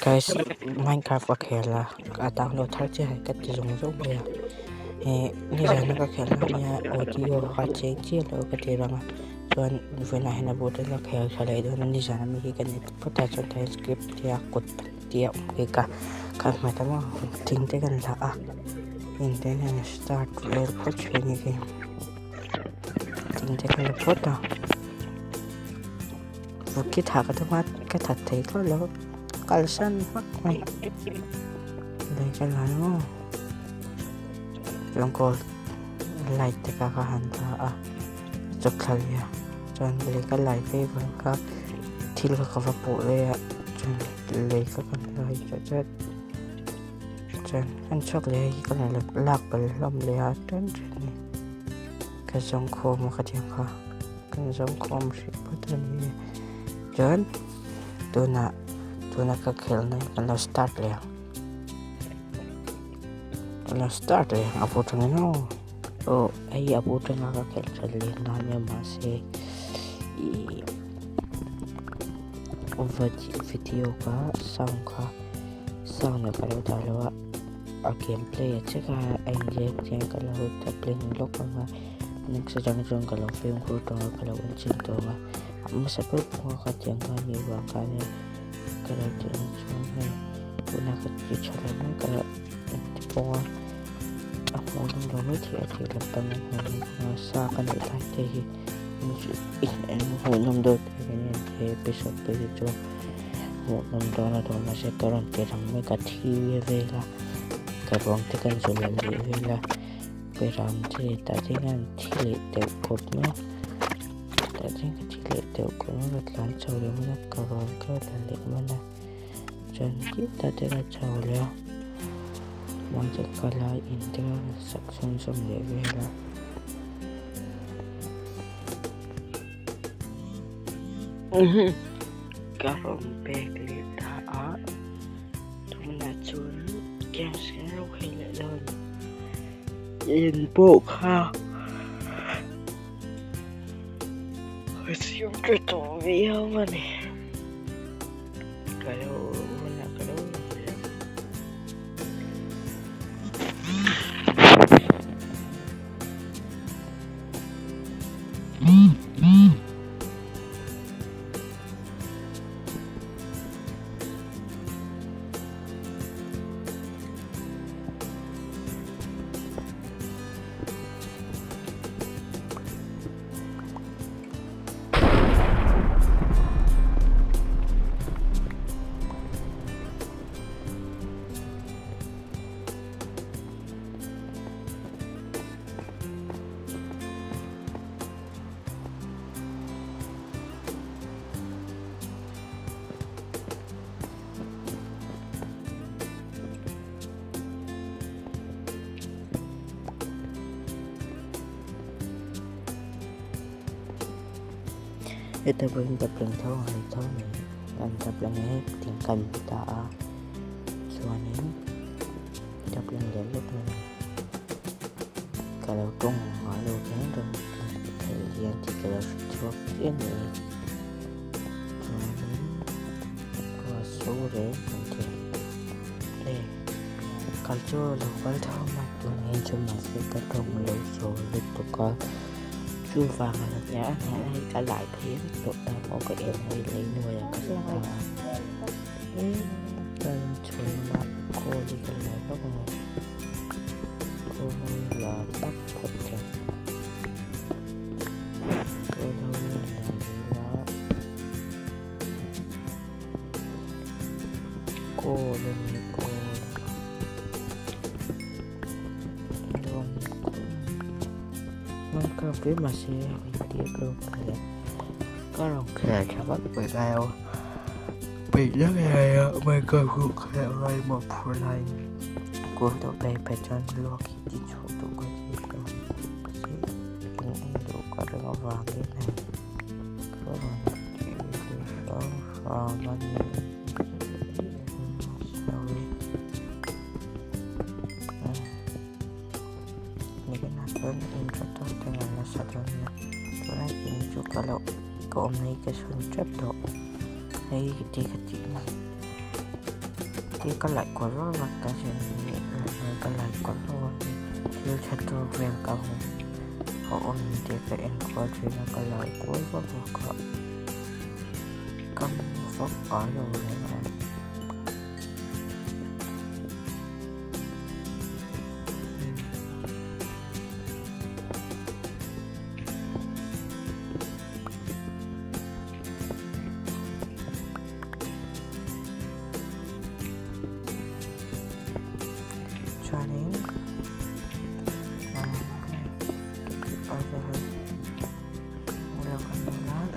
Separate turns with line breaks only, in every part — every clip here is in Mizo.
Guys Minecraft ka khel a a download thar chiah ka ti zawng zawng mai a eh nizan a ka khel na nia audio kha cheng chiah lo ka ti rang a chuan vawiinah hian a boot in ka khel tha leh dawn a nizan ami hi ka net phawt a chuan tah hian script tia kut tia awm khi ka kha hmet a maw thing te kan la a in te hian start vel phawt thin a ni thing te kan la phawt a. Vawkhi thah ka tum a ka that thei thlawt lo kalsan hmak mai lei ka la maw chuan kawl light te kha ka han la a chawp thla leh a chuan lei ka lai phei vang kha thil kha ka va pawh leh a chuan lei kha ka lai chat chat chuan kan chhuak leh a hei ka lak belh hlawm leh a ṭan ṭan a ni ka zawng khawm a khatiang kha. Kan zawng khawm hrih phawt a ni chuan tunah tuna ka khelhna hi kan lo start leh ang kan lo start leh ang a bu atangin aw aw hei a bu atanga ka khelh that leh na ania mahse ih video kha sound kha sound ah ka lo dah lo a a game play a chiah kha a inziak chian ka lo tapping lawk ang a. Next atang chuan ka lo fimkhur tawh a ka lo enchhin tawh a a hmasa ber pawh kha tiang kha ni vang kha nia ka lo tih ang chuan hei tuna ka ti tha lo mai ka ti pawh a a hmuh nawm lo mai thei a tih lam pang a sa ka neih lai te hi hmuh nawm deuh te hian he episode te hi chu hmuh nawm dawn a dawn mahse ka rawn ti rang mai ka thi vel a ka ruang te kan zawh leh leh vel a. Ram chi tah te hian thi leh deuh khawp mai a tah te hian ka thi leh deuh khawp mai a ka tlan chho leh hman a ka rawn kal ta leh hman a chuan tah te ka chho leh a mahse ka la in te kha ka sak chhunzawm leh vel a. Ka rawn pek leh ta a tunah chuan games kan lo khel leh dawn. In pawh kha ka siam tha tawh viau a ni ka lo hunah ka lo lang leh ang. Heta pawhin taplang tho a ni tho mai an taplang hi thing kan hmu ta a chuanin taplang lian lawk mai a ni ka lo tawng ngai lo reng reng thei hian tih ka lo hre chhuak chiah a ni. Chuanin ruah sur reng kan ti e kal chu a lo kal tho mai tunah hian chuan mahse ka tawng lo zo lutuk a chuvang a lo nia a hnuai ka lai phei vek tawh ta maw ka en hei lei hnuaiah ka hre ta a kan chhun lamah khawl hi ka la vak ang khawl la vak phawt ang. Duh ka ring avangin hei ka rawn ti leh hrang hrang a ni sorry nikinah chuan intro tawk te an nasa dawn nia tunah in chu ka lo ka awm na hi ka chhun tep tawh hei ti ka tih na. Hi ka laih kual vak vak ta chin ka laih kual vak vak hi thil tha tur vel ka hmu a awm tih ka en kual thin a ka laih kual vak vak a ka hmu vak ngai lo reng a. Chuanin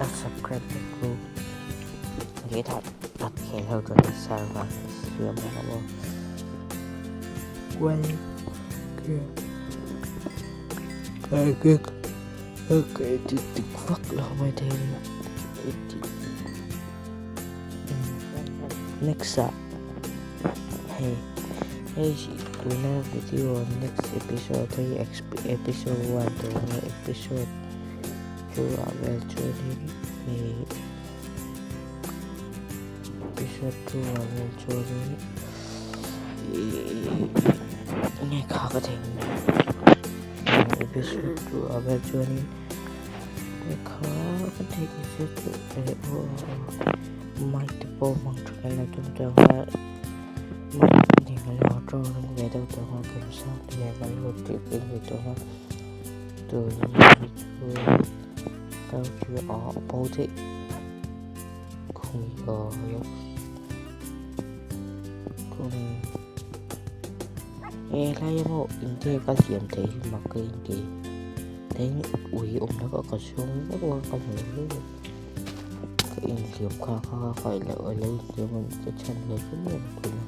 a subscribe te chu lehdah tak khel ho chuan server siam ang a maw kual ka edit dik vak lo maithei a ni edit next ah hei hei tuna video next episode hei episode 1 tur ania episode 2 ah vel chuanin ih episode 2 ah vel chuanin ih nge kha ka thei episode 2 ah vel chuanin Kha ka theih ni se chu eh aw mic te pawh hmang tha kan lo tum tawh ang a mic nen kan lo tawng ve deuh tawh ang a game sound te nen kan lo tih pui ve tawh ang a tunlai hi chu ka chu a bo daih khum he lai emaw inte ka siam theih hi mak ka inti tin ui awmna kha ka chhung vek a ka hmu hle ka inhliam kha kha ka kaih loh a lo inhliam a ka chhan ve fo mai ang tuna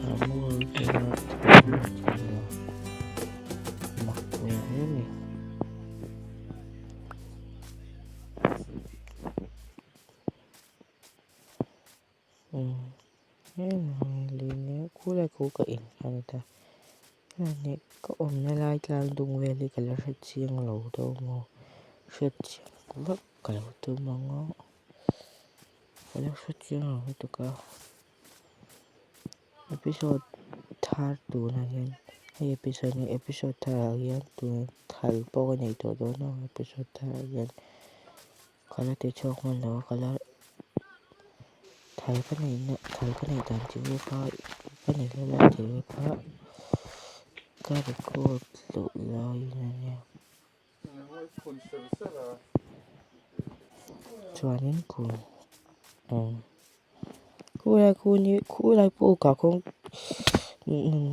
kha mak ve hle a ni. Khulai khu ka in a ni ta heng ka awmna lai tlang dung vel hi ka la hre chiang lo deuh maw hriat chiang vak ka lo tum ang a ka la hre chiang lo lutuk a episode thar tunah hian hei episode hi episode thar ah hian tun thal pawh ka nei tawh dawn a episode thar ah hian. Ka la ti chhuak hman lo a, ka la thal ka neih na thal ka neih dan tih vel kha ka neih lai lai tih vel kha ka record loh laiin a nia. Chuanin kum khulai khu ni khulai puk ah khuan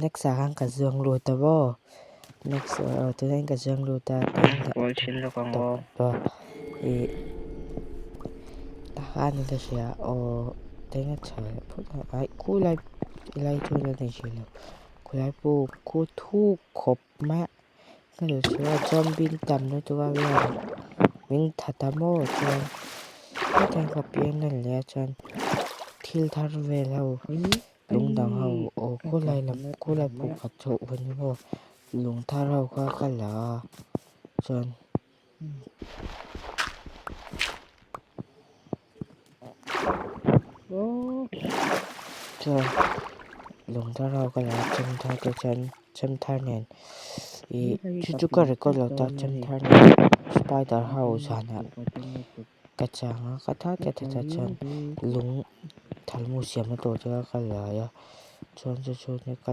next ah khan ka zuang lut a maw next ah tunah hian ka zuang lut a ih takhan ka hria aw eng a tha leh phawt a aih khulai lai chu la nei hrih lo khulai puk khu thuk khawp mai a ka duh si a zombie tam lutuk a min that a maw chuan hetiang ka piang nawn leh a chuan thil thar vel ho lung dang ho aw khawlai lam khawlai puk khat chhoh a ni maw lung thar ho kha ka la a chuan. Chuan lung thar ho ka la a chem thar te chuan chem thar nen ih chu chu ka record lo ta chem thar nen spider ho zanah ka chang a ka ta ta ta chuan lung thalmu siamna tur te kha ka lai a chuan chu chu ka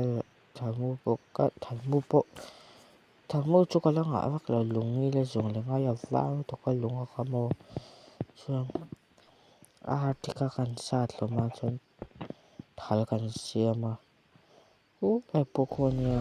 thalmu pawh ka thalmu pawh. Thangmu chu ka la ngah vak lo lung hi la zawng leh ngai a var lutuk a lung a kham aw chuan a har te kha kan sat hlawm a chuan thal kan siam a khulai pawh khaw nia.